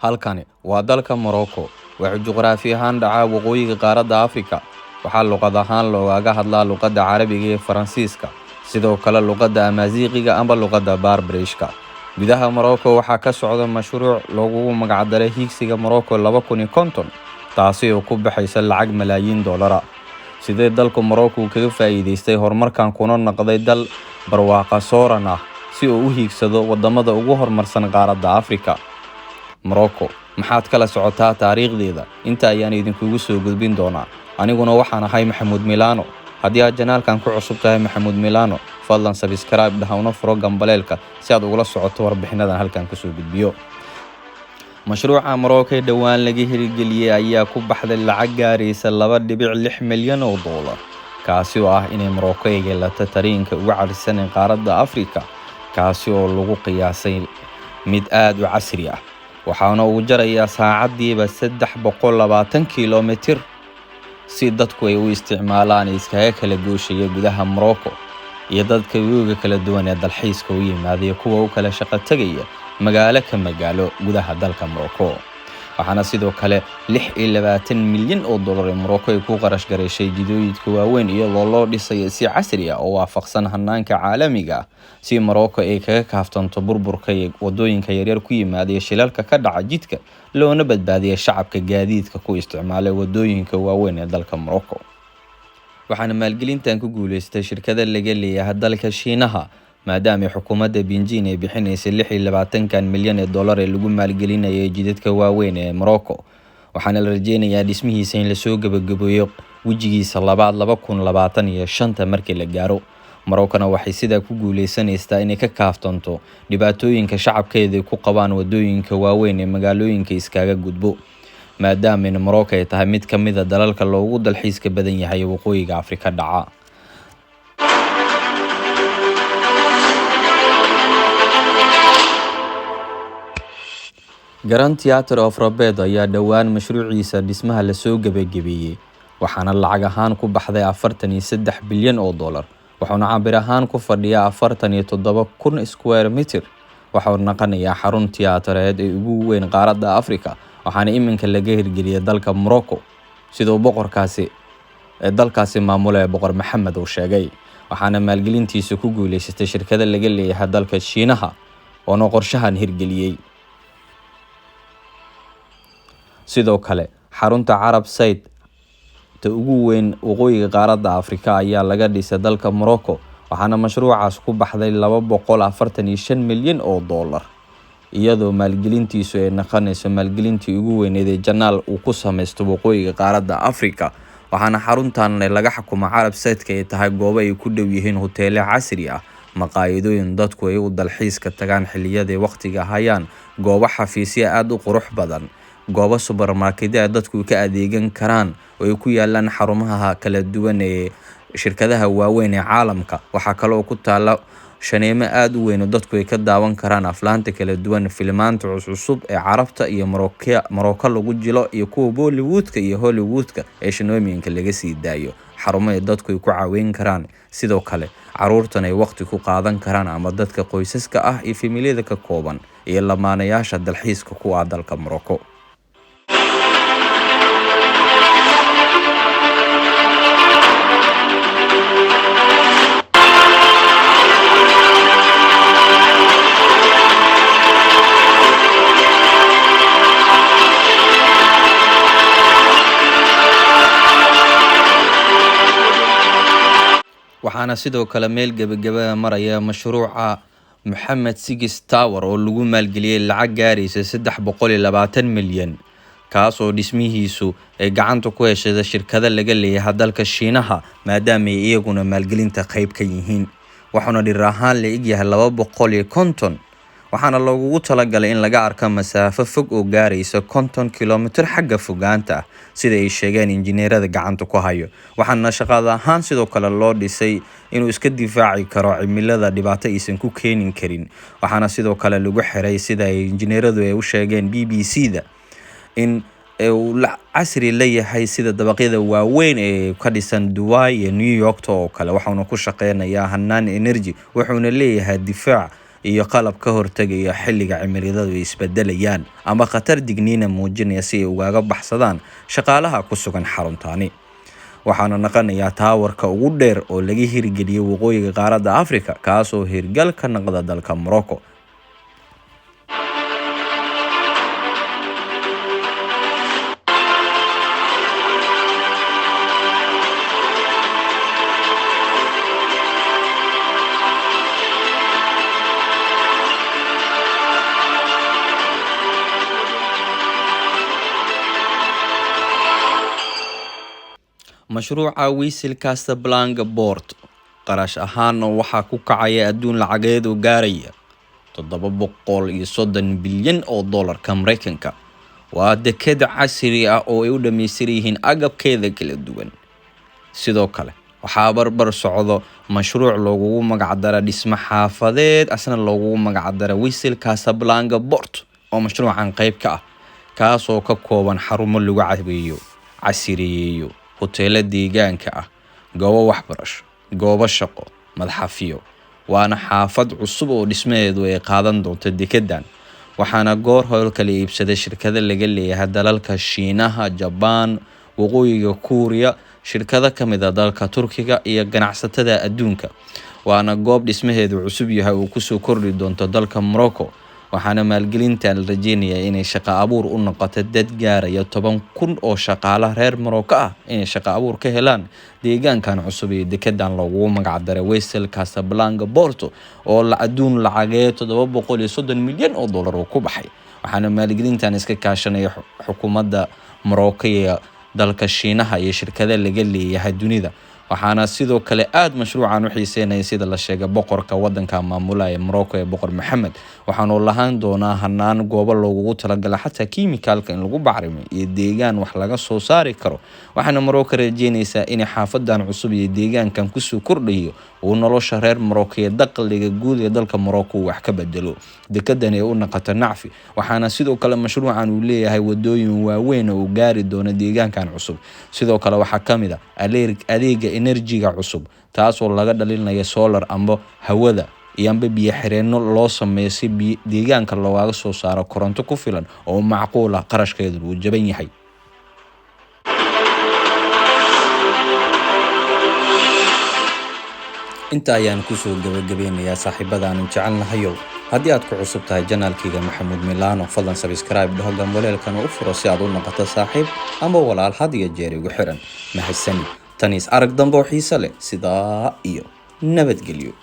Halkani waa dalka Morocco. Wuxuu juqraafi ahaan dhacaa waqooyiga qaaradda Afrika. Waxaa luqad ahaan loogaga hadlaa luqadda Carabiga iyo Faransiiska, sidoo kale luqadda Amaasiiqiga amba luqadda Barbarishka. Gudaha Morocco waxaa ka socda mashruuc loogu magacdaray Hiigsiga Morocco 2050, taasi oo ku baxaysa lacag malaayiin doolara. Sidee dalka Morocco kaga faa'iidaystay horumarkan kuna noqday dal barwaaqo sooran ah si uu u hiigsado wadamada ugu horumarsan qaaradda Afrika? Morocco maxaad kala socotaa taariikhdeeda? Inta ayaan idinkugu soo gudbin doonaa. Aniguna waxaan ahay Maxamuud Milano. Haddii aad channelkan ku cusub tahay Maxamuud Milano, fadlan subscribe dhah una furo gambaleelka si aad ugula socoto warbixinadan halkan kusoo gudbiyo. Mashruuca Morocco ee dhowaan laga hirgeliyey ayaa ku baxday lacag gaaraysa 2.6 milyan oo doolar, kaasi oo ah inay Morocco ay yeelato tareenka ugu casrisan ee qaaradda Afrika, kaasi oo lagu qiyaasay mid aad u casri ah, waxaana uu jarayaa saacadiiba 320 kilomitir si dadku ay u isticmaalaan iskaga kala gooshaya gudaha Morocco iyo dadka webiga kala duwan ee dalxiiska u yimaada iyo kuwa u kala shaqo tegaya magaalo ka magaalo gudaha dalka Morocco. Waxaana sidoo kale 26 milyan oo dollar ee Morocco ay ku qarash garayshay jidooyinka waaweyn, iyadoo loo dhisayo si casri ah oo waafaqsan hanaanka caalamiga ah, si Morocco ay kaga kaaftanto burburka wadooyinka yaryar ku yimaada iyo shilalka ka dhaca jidka, loona badbaadiyo shacabka gaadiidka ku isticmaala wadooyinka waaweyn ee dalka Morocco. Waxaana maalgelintan ku guuleystay shirkada laga leeyahay dalka Shiinaha, maadaama xukuumadda Beijing ay bixinaysay 26-kan milyan ee dollar ee lagu maalgelinayay jidadka waaweyn ee Morocco. Waxaana la rajeynayaa dhismihiisa in lasoo gabagabeeyo wejigiisa labaad 2025-ta markii la gaaro. Morocco-na waxay sidaa ku guuleysanaysaa inay ka kaaftanto dhibaatooyinka shacabkeeda ku qabaan wadooyinka waaweyn ee magaalooyinka iskaga gudbo, maadaama Morocco ay tahay mid ka mid ah dalalka loogu dalxiiska badan yahay waqooyiga Afrika dhaca. Grand Theatre of Rabat ayaa dhowaan mashruuciisa dhismaha lasoo gabagabeeyey, waxaana lacag ahaan ku baxday 43 bilyan oo dollar, wuxuuna cabir ahaan ku fadhiyaa 47,000 square meter. Waxa uu noqonayaa xarun tiyaatareed ee ugu weyn qaaradda Afrika, waxaana iminka laga hirgeliyay dalka Morocco, sidoo boqorkaasi ee dalkaasi maamula ee Boqor Maxamed uu sheegay. Waxaana maalgelintiisa ku guuleysatay shirkada laga leeyahay dalka Shiinaha oona qorshahan hirgeliyey. Sidoo kale xarunta Arab Said ta ugu weyn waqooyiga qaaradda Afrika ayaa laga dhisay dalka Morocco, waxaana mashruucaas ku baxday 245 milyan oo dollar, iyadoo maalgelintiisu ay noqonayso maalgelintii ugu weyneyd ee janaal uu ku sameysto waqooyiga qaaradda Afrika. Waxaana xaruntan laga xukumo Arab Saidka ay tahay goobo ay ku dhow yihiin hoteelo casri ah, maqaayadooyin dadku ay u dalxiiska tagaan xilliyada waqtiga hayaan, goobo xafiisyo aad u qurux badan, goobo supermarketyo ay dadku ka adeegan karaan oo ay ku yaalaan xarumaha kala duwan ee shirkadaha waaweyn ee caalamka. Waxaa kaloo ku taala shaneemo aad u weyn oo dadku ay ka daawan karaan aflaanta kala duwan, filimaanta cusub ee Carabta iyo Morocco lagu jilo iyo kuwa Bollywoodka iyo Hollywoodka ee shanooyinka laga sii daayo, xarumo ay dadku ku caawin karaan, sidoo kale caruurtan ay waqti ku qaadan karaan ama dadka qoysaska ah iyo familiyada ka kooban iyo lamaanayaasha dalxiiska ku ah dalka Morocco. Waxaana sidoo kale meel gebagabada maraya mashruuca Mohammed Six Tower oo lagu maalgeliyay lacag gaaraysa 320 milyan, kaas oo dhismihiisu ay gacanta ku heshay shirkada laga leeyahay dalka Shiinaha, maadaama ay iyaguna maalgelinta qayb ka yihiin. Wuxuuna dhir ahaan la egyahay 250, waxaana loogu talagalay in laga arko masaafo fog oo gaaraysa 50 kilomitir xagga fogaanta ah, sida ay sheegeen injineerada gacanta ku hayo. Waxaana shaqada ahaan sidoo kale loo dhisay inuu iska difaaci karo cimilada, dhibaato aysan ku keeni karin. Waxaana sidoo kale lagu xiray, sida ay injineeradu ay u sheegeen BBC-da, in uu casri la yahay sida dabaqyada waaweyn ee ka dhisan Dubai iyo New York oo kale. Waxaana ku shaqeynayaa hanaan energy, wuxuuna leeyahay difaac Iyo qalab ka hortegaya xilliga cimiladu ay isbedelayaan ama khatar digniina muujinaya, si ay ugaga baxsadaan shaqaalaha ku sugan xaruntaani. Waxaana naqanayaa taawarka ugu dheer oo laga hirgeliyey waqooyiga qaaradda Afrika, kaasoo hirgal ka naqda dalka Morocco. Mashruuca Wisil Casablanca Port qarash ahaana waxaa ku kacaya adduun lacageed oo gaaraya 730 bilyan oo dollarka Mareykanka. Waa deked casri ah oo ay u dhammaystiran yihiin agabkeeda kala duwan. Sidoo kale waxaa barbar socdo mashruuc loogugu magacdara dhismo xaafadeed, asna loogugu magacdara Wisil Casablanca Port, oo mashruucan qayb ka ah, kaasoo ka kooban xarumo lagu caweeyo, casriyeeyo, hoteelo deegaanka ah, goobo waxbarasho, goobo shaqo, madxafyo. Waana xaafad cusub oo dhismaheedu ay qaadan doonto dekedan. Waxaana goor hore kala iibsaday shirkado laga leeyahay dalalka Shiinaha, Jabaan, Waqooyiga Kuuriya, shirkado ka mid a dalka Turkiga iyo ganacsatada adduunka. Waana goob dhismaheedu cusub yahay oo kusoo kordhi doonto dalka Morocco. Waxaana maalgelintan la rajeynayaa inay shaqo abuur u noqoto dad gaaraya 10,000 oo shaqaale reer Morocco ah, inay shaqo abuur ka helaan deegaankan cusub iyo dekedan loogu magacdaray Wesel Casablanca Porto, oo la adduun lacageed 730 milyan oo dollar uu ku baxay. Waxaana maalgelintan iska kaashanaya xukuumadda Morocco iyo dalka Shiinaha iyo shirkado laga leeyahay dunida. Waxaana sidoo kale aada mashruucan u xiiseynaya, sida la sheegay, boqorka wadanka maamula ee Morocco ee Boqor Maxamed. Waxaanu lahaan doonaa hanaan goobo loogugu talagalay xataa kiimikaalka in lagu bacrimiyo iyo deegaan wax laga soo saari karo. Waxaana Morocco rajeynaysaa inay xaafadan cusub iyo deegaankan kusoo kordhayo uu nolosha reer Morocco iyo dakhliga guud ee dalka Morocco uu wax ka bedelo, dekedan ay u noqoto nacfi. Waxaana sidoo kale mashruucan uu leeyahay wadooyin waaweyn oo uu gaari doono deegaankan cusub. Sidoo kale waxaa ka mid ah adeega enerjiga cusub, taasoo laga dhalinayo solar amba hawada iyo amba biyo xireenno loo sameeyo, si biyo deegaanka loogaga soo saaro koronto ku filan oo macquul ah, qarashkeedu uu jaban yahay. Inta ayaan kusoo gabagabeynayaa. Saaxiibada aanu jecelnahayow, haddii aad ku cusub tahay channelkayga Maxamuud Milano, fadlan subscribe dhaho, gambaleelkana u furo si aad u noqoto saaxiib ama walaal had iyo jeer igu xiran. Mahadsanid. Tan is arag dambe oo xiise leh, sidaa iyo nabadgelyo.